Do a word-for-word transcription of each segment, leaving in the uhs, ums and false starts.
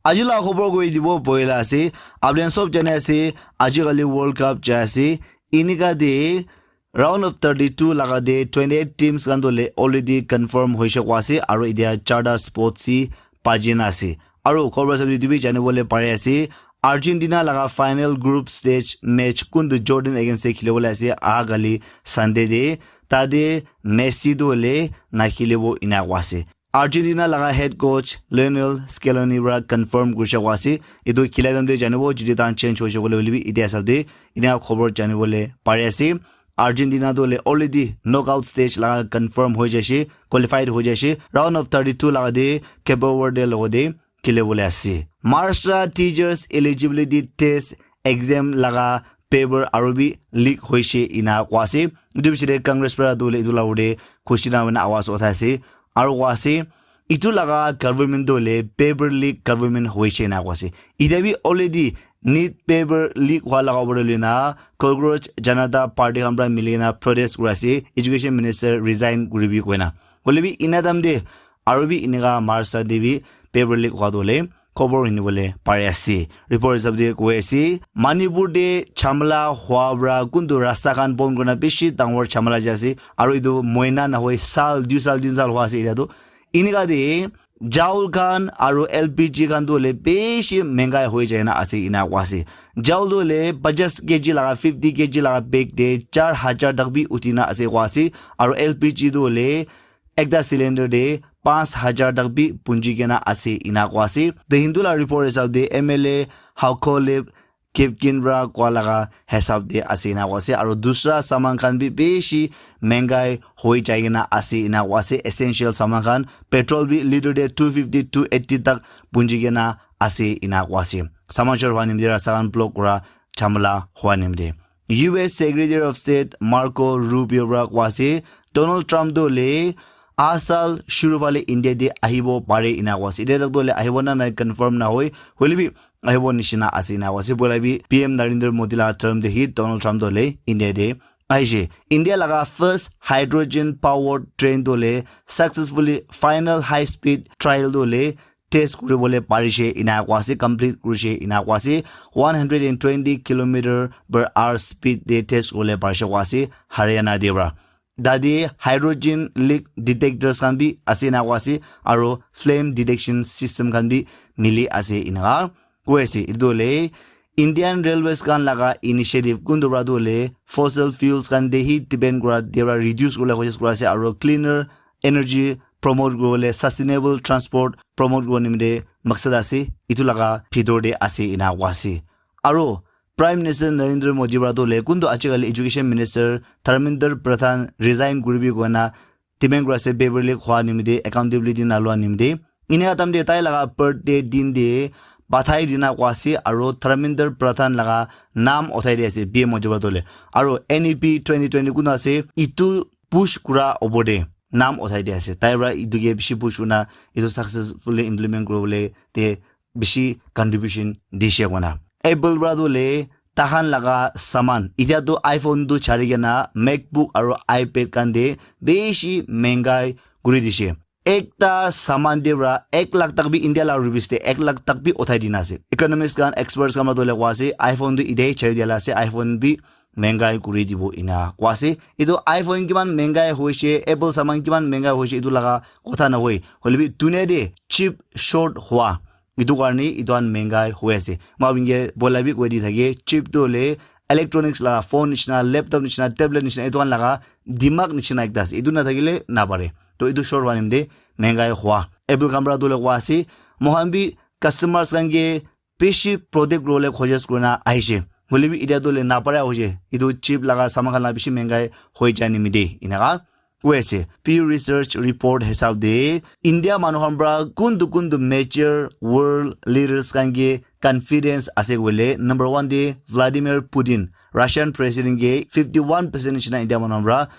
Aji la khobor koi dibo boila ase. Apni khan sob jane ase, aji kali World Cup jai ase. Inika de round of thirty-two laga de twenty-eight teams khan tole already confirm hoise kwa ase, aro itia charta spots si paji na ase. Aro khobor sabi dibi jane bole pare ase, Argentina laga final group stage match kuntu Jordan against te khile bole ase, aha kali Sunday de, tade Messi tole na khile bo ina kwa ase. Argentina laga head coach Lionel Scaloni para confirm kurishe kwa ase. Etu khila time te janibo, jodi tan change hoise koile hoile bi, itia hisab te itia khobor janibole pari ase. Argentina tu hoile already knockout stage laga confirm hoi jaise, qualified hoi jaise. Round of thirty-two laga te Cape Verde logo te khile bole ase. Maharashtra teachers eligibility test exam laga paper aru bi leak hoise ina kwa ase. Etu pichete Congress para tu hoile etu la ute khushi na hoina awaz uthai ase. Aru kwa ase, etu laga government tu hoile paper leak government hoise na kwa ase. Ite bi already NEET paper leak hwa laga upor te na Cockroach Janata Party khan para mili na protest kura ase, education minister resign kuribi koina. Hoile bi ina time te aru bi inika Maharashtra te bi paper leak hwa tu hoile khobor hini bole pari ase. Report hisab te koi ase, Manipur te chamla hwa para kuntu rasta khan bon kurina bishi dangor chamla jai ase. Aru etu moina nahoi sal, dui sal, tin sal hwa ase etia tu. Inika de chaul khan aru L P G khan tu hoile bishi mengai hoi jai na ase ina kwa ase. Chaul tu hoile pajas K G laga, fifty K G laga bag te char hajar tak bi uthi na ase kwa ase. Aru L P G tu hoile ekta cylinder te panch hajar tak bi punji kena ase ina kwa ase. The Hindu la report hisab te M L A Haokholep Kipgen para kwa laga hisab te ase ina kwa ase. Aru dusra saman khan bi bishi mengai hoi jai kena ase ina kwa ase. Essential saman khan, petrol bi litre te two fifty, two eighty tak punji kena ase ina kwa ase. Saman short hwa nimite rasta khan block kura chamla hwa nimite. U S Secretary of State Marco Rubio para kwa ase, Donald Trump tu hoile asal shuru phale India te ahibo pare ina kwa ase. Etia tak tu hoile ahibo na nai confirm na hoi, hoile bi ahibo nishina ase ina kwa ase. Bola bi P M Narendra Modi la term te hi Donald Trump tu hoile India te ahishe. India laga first hydrogen powered train tu hoile successfully final high speed trial tu hoile test kuribole parishe ina kwa ase, complete kurishe ina kwa ase. One hundred and twenty kilometer per hour speed te test kuribole parishe kwa ase Haryana te para. Tate hydrogen leak detectors khan bi ase ina kwa ase, aro flame detection system khan bi mili ase ina koi ase. Etu hoile Indian Railways khan laga initiative kuntu para tu hoile fossil fuels khan te hi depend kura te para reduce kuribole koshish kura ase, aro cleaner energy promote kuribole, sustainable transport promote kuribo nimite maksad ase, etu laga bhitor te ase ina kwa ase. Aro Prime Minister Narendra Modi para tu hoile kuntu ajikali Education Minister Dharmendra Pradhan resign kuribi koina demand kura ase, paper leak hwa nimite, accountability na lua nimite. Ina time te tai laga birthday din te bathai dina kwa ase, aro Dharmendra Pradhan laga naam uthai di ase P M Modi para tu hoile. Aro N E P twenty twenty kuna ase, itu push kura opor te naam uthai di ase. Tai para itu ke bishi push kurina itu successfully implement kuribole te bishi contribution dishe koina. Apple para tu hoile tahan laga saman, itya tu iPhone tu chari kena MacBook aro iPad khan te bishi mengai kuri dishe. Ekta saman te para ek lakh tak bi India la rupees te ek lakh tak bi uthai dina ase. Economist khan, experts khan para tu hoile kwa ase, iPhone tu itya hi chari dia la ase, iPhone bi mengai kuri dibo ina kwa ase. Etu iPhone kiman mengai hoise, Apple saman kiman mengai hoise, etu laga kotha nahoi. Hoile bi dunia te chip short hwa, etu karne etu khan mengai hoi ase. Moi apni ke bola bi koi di thake, chip tu hoile electronics laga phone nishina, laptop nishina, tablet nishina, etu khan laga dimag nishina ekta ase. Etu nathakile napare. To etu short hwa nimite mengai hwa. Apple khan para tu hoile kwa ase, moikhan bi customers khan ke bishi protect kuribole koshish kurina ahishe. Hoile bi itya tu hoile napara hoishe. Etu chip laga saman khan la bishi mengai hoi jai nimite. Inaka koi ase. Pew Research report hisab te India manu khan para kuntu kuntu major world leaders khan ke confidence ase koile, number one te Vladimir Putin, Russian president ke fifty one percent nishina India manu khan para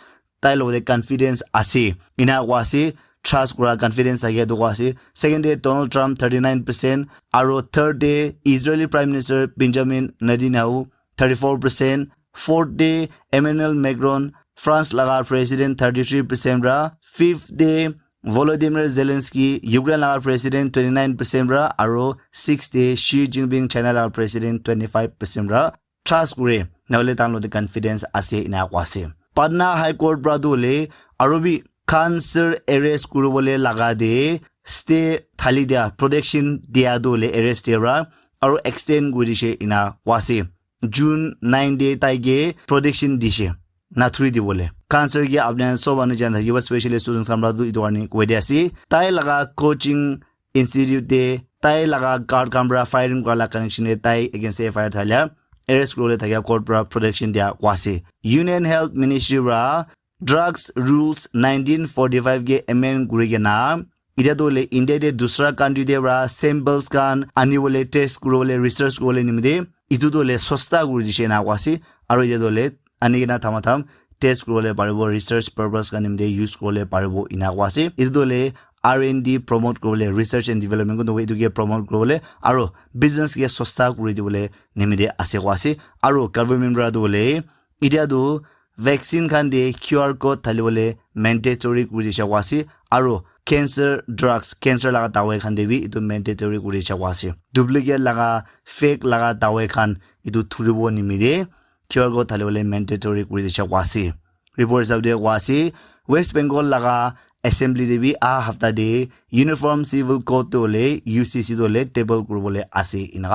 tai logote confidence ase. Ina kwa ase, trust kura confidence ase etu kwa ase. Second te Donald Trump thirty nine percent, aro third te Israeli Prime Minister Benjamin Netanyahu thirty four percent, fourth te Emmanuel Macron France laga president thirty three percent ra, fifth te Volodymyr Zelensky, Ukraine laga president, twenty nine percent pra, aro six te Xi Jinping, China laga president, twenty five percent pra trust kure, nahole tahan logote confidence ase ena koa ase. Patna High Court pra tu hoile aro bi cancer arrest kuribole laga de stay thali dia, protection dia tu hoile arrest dia pra aro extend kuri dishe ena koa ase. June nine de taike protection dishe, nathuri dibole. Cancer ke apni khan sob manu jana thakibo, specially students khan pra tu etu karne koi dia ase. Tai laga coaching institute de tai laga guard khan pra firing kura la connection de tai against F I R thalia arrest kuribole thakia court pra protection dia koa ase. Union Health Ministry pra drugs rules nineteen forty five ke amend kuri kena, etia tu hoile India de dusra country de pra samples khan ani bole test kuribole, research kuribole nimite etu tu hoile sosta kuri dishe ena koa ase. Aro etia tu hoile ani kena thamatham test kuribole paribo, research purpose khan nimite use kuribole paribo ena koa ase. Etu tu hoile R and D promote kuribole, research and development kuntu etu ke promote kuribole aro business ke sosta kuri dibole nimite ase koa ase. Aro government pra tu hoile etia tu vaccine khan de Q R code thali bole mandatory kuri dishe koa ase. Aro cancer drugs, cancer laga dawai khan de bi etu mandatory kuri dishe koa ase. Duplicate laga, fake laga dawai khan etu thuribo nimite Q R code thali bole mandatory kuri dishe koa ase. Report hisab de koa ase, West Bengal laga assembly de bi aha hafta de Uniform Civil Code tu hoile U C C tu hoile table kuribole ase ena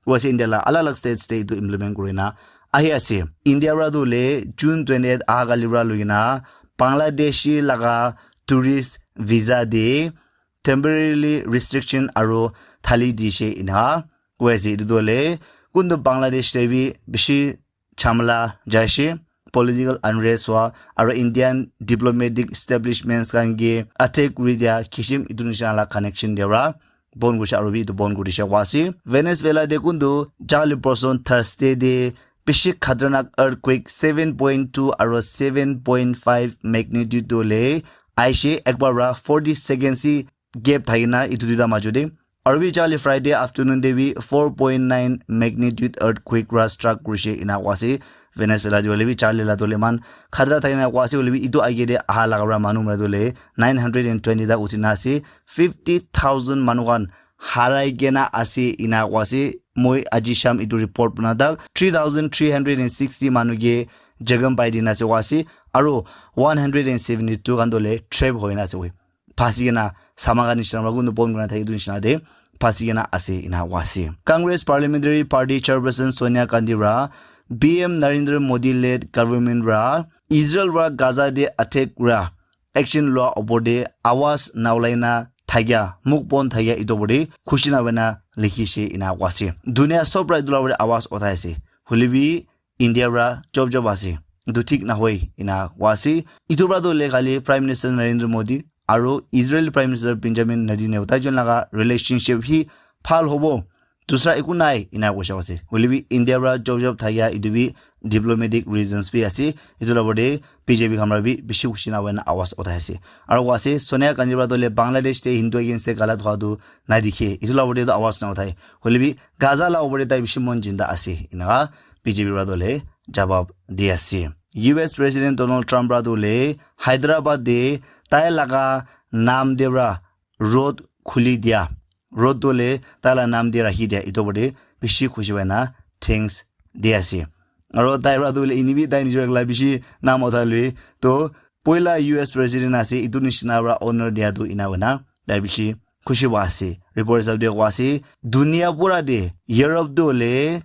koa ase. India la alag alag states te etu implement kuri na ahi ase. India pra tu hoile June twenty eight aha kali pra loi kena Bangladeshi laga tourist visa de temporarily restriction aro thali dishe ena koi ase. Etu tu hoile kuntu Bangladesh te bi bishi jhamala jai ase, political unrest hua, aro Indian diplomatic establishments khan ke attack kuri dia kisim etu nishina la connection de pra bon kurishe aro bi etu bon kurishe koa ase. Venezuela de kuntu jali person Thursday de bishi khatarnak earthquake seven point two aro seven point five magnitude tu hoile aishe, ekbar pra forty seconds si gap thakina etu duita majo de. Aro bi jali Friday afternoon de bi four point nine magnitude earthquake pra struck kurishe ena koa ase. Venezuela de hoile bi jali la tu hoile eman khatara thakina koa ase, hoile bi etu age de aha laga pra manu mara tu hoile nine hundred and twenty ta uthi na ase. Fifty thousand manu khan harai kena ase ena koa ase. Moi aji sham etu report bana tak three thousand three hundred and sixty manu ke jagam pai dina ase koa ase. Aro one hundred and seventy two khan tu hoile trap hoi na ase koi. Phasi kena saman khan nishina pra kuntu bon kurina thaki etu nishina de phasi kena ase ena koa ase. Congress Parliamentary Party Chairperson Sonia Gandhi pra P M Narendra Modi led government pra Israel pra Gaza de attack kura action lua opor de awaz na ulai na thakia, mukh bon thakia etu opor de khushi na hoina likhishe ena koa ase. Dunia sob pra etu la opor de awaz uthai ase. Hoile bi India pra chop chop ase. Etu thik nahoi ena koa ase. Etu pra tu hoile khali Prime Minister Narendra Modi aro Israel Prime Minister Benjamin Netanyahu tai jon laga relationship hi bhal hobo. Dusra eku nai ena koishe ase. Hoile bi India pra chop chop thakia etu bi diplomatic reasons bi ase. Etu la opor de B J P khan pra bi bishi khushi na hoina awaz uthai ase. Aro koa ase Sonia Gandhi pra tu hoile Bangladesh te Hindu against te galat hua tu nai dikhe. Etu la opor de tu awaz na uthai. Hoile bi Gaza la opor de tai bishi mon jinda ase. Enaka B J P pra tu hoile jawab di ase. U S President Donald Trump pra tu hoile Hyderabad de tai laga naam de pra road khuli dia, road tu hoile tai la naam de rakhi dia, etu opor de bishi khushi hoina thanks di ase. Aro tai pra tu hoile eni bi tai nijor ekla bishi naam uthai lui to poila U S President ase, etu nishina pra honor dia tu ena hoina tai bishi khushi pa ase. Report hisab de koa ase dunia pura de Europe tu hoile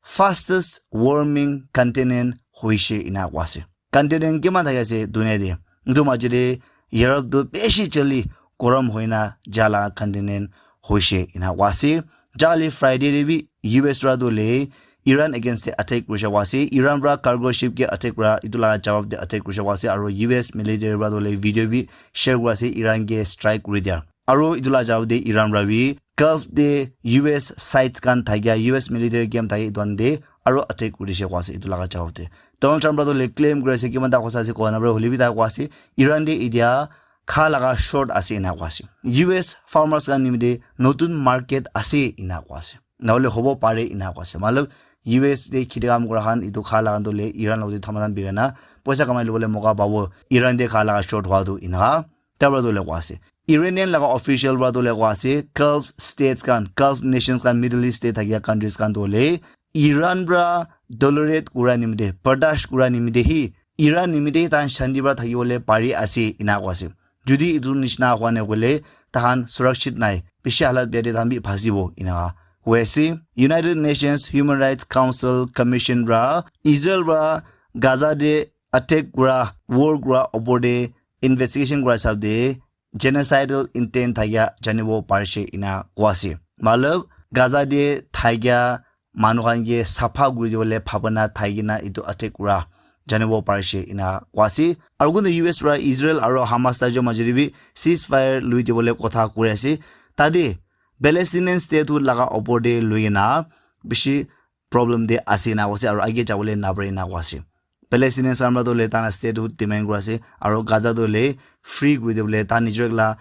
fastest warming continent hoishe ena koa ase. Continent kiman thaki ase dunia de, etu majo de Europe tu bishi jali gorom hoina ja la continent hoishe ena koa ase. Jali Friday de bi U S pra tu hoile Iran against de attack kurishe koa ase. Iran pra cargo ship ke attack kura etu la jawab de attack kurishe koa ase. Aro U S military pra tu hoile video bi share kura ase Iran ke strike kuri dia. Aro etu la jawab de Iran pra bi Gulf de U S sites khan thakia, U S military camp thakia etu khan de aro attack kuri dishe koa ase etu laga jawab de. Donald Trump pra tu hoile claim kuri ase kiman ta hosa ase koa nai pra, hoile bi tai koa ase Iran de etia kha laga short ase ena koa ase. U S farmers khan nimite notun market ase ena koa ase. Nahole hobo pare ena koa ase. Matlab U S de kheti kam kura khan etu kha laga tu hoile Iran logote thamatham bikai na poisa kamai lobole moka pabo. Iran de kha laga short hua tu ena. Tabra tu le kwa ase. Iranian laga official pra tu le kwa ase, Gulf states khan, Gulf nations khan, Middle East te thakia countries khan tu le Iran pra tolerate kura nimite, bardash kura nimite hi, Iran nimite tan shanti pra thaki bole pari ase ina kwa ase. Jodi itu nishna hwa ne kole, tahan surakshit nai, bishi halat bia te tahan bi phasibo ina koi ase. United Nations Human Rights Council Commission pra Israel pra Gaza te attack kura, war kura opor te investigation kura hisab te genocidal intent thakia janibo parishe ina koi ase. Matlab, Gaza te thakia manu khan ke sapha kuri dibole bhabana thai kena itu attack kura janibo parishe ina koi ase. Aru kuntu U S pra Israel aru Hamas taijor majo te bi ceasefire lui dibole kotha kuri ase. Tate Palestinian statehood laga opor te lui kena bishi problem te ase ina koi ase aru age jabole napare ina koi ase. Palestinians khan pra tu le tana statehood demand kuri ase aru Gaza tu le free kuri dibole ta nijor la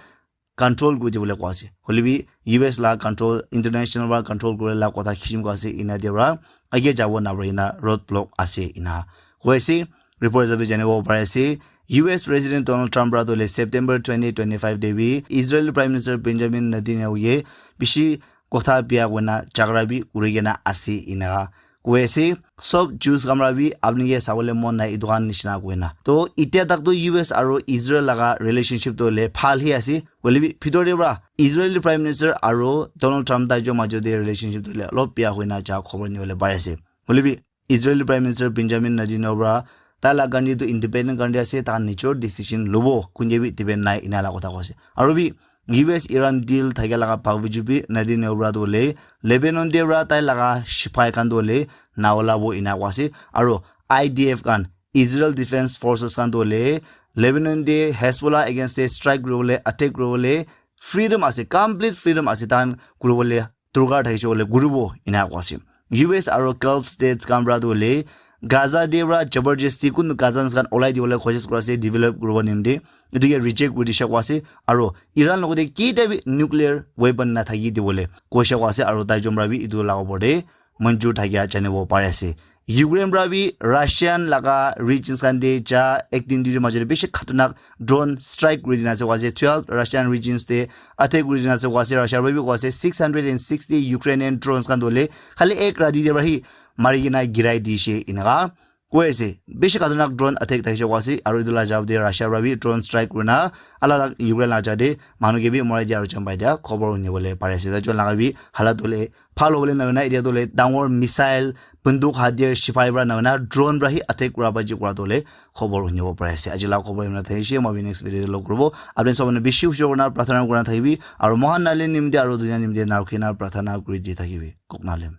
control kuri dibole koi ase. Hoile bi U S la control, international pra control kuri la kotha khichim koi ase ina de pra age jabo napare ina road block ase ina koi ase. Report hisabe janibo pari ase, U S President Donald Trump pra tu le September twenty twenty-five te bi Israel Prime Minister Benjamin Netanyahu ye bishi kotha bia koina jhagara bi kuri kena ase ina koi ase. Sob Jews khan pra bi apni ke sabole mon nai itu khan nishina koina. To itya tak to U S aru Israel laga relationship to le bhal hi ase. Hoile bi bhitor te pra Israeli Prime Minister aru Donald Trump taijor majo te relationship to le olop bia hoina ja khobor nibole pari ase. Hoile bi Israeli Prime Minister Benjamin Netanyahu pra tai la country tu independent country ase, tai nijor decision lobo, kunye bi depend nai ina la kotha koi ase. Aru bi U S Iran deal thakia laga bavuju bi Netanyahu pra tu le Lebanon te pra tai laga sipai khan tu le na olabo ina koi ase. Aru I D F khan, Israel Defense Forces khan tu le Lebanon te Hezbollah against te strike kuribole, attack kuribole freedom ase, complete freedom ase, tahan kuribole durkar thakishe koile kuribo ina koi ase. U S aru Gulf states khan pra tu hoile Gaza te pra jabardasti kun Gazans khan olai dibole koshish kuri ase develop kuribo nimite. Etu ke reject kuri disha koi ase aru Iran logote kita bi nuclear weapon nathaki dibole koisha koi ase aru taijor pra bi etu laga opor te manjur thakia janibo pari ase. Ukraine pra bi Russian laga regions khan te ja ek din dui din majo te bishi khatarnak drone strike kuri dina ase koi ase, twelve Russian regions te attack kuri dina ase koi ase. Russia pra bi koi ase six hundred and sixty Ukrainian drones khan tu hoile khali ek rati te pra hi mari kena girai dishe ina koi ase. Bishi khatarnak drone attack thakishe koi ase aru etu la jawab te Russia pra bi drone strike kurina alag alag Ukraine la ja te manu ke bi morai dia aru champai dia khobor hunibole pari ase. Taijor laga bi halat tu le bhal hobole na hoina, etia tu le dangor missile, bunduk, hatiar, sipai pra na hoina, drone pra hi attack kura baji kura tu le khobor hunibo pari ase. Aji la khobor imna thakishe, moi bi next video te log kuribo. Apni sob manu bishi hushi kurina prarthana kurina thakibi, aru mohan nale nimite aru dunia nimite na rukhina prarthana kuri di thakibi. Kok nalem.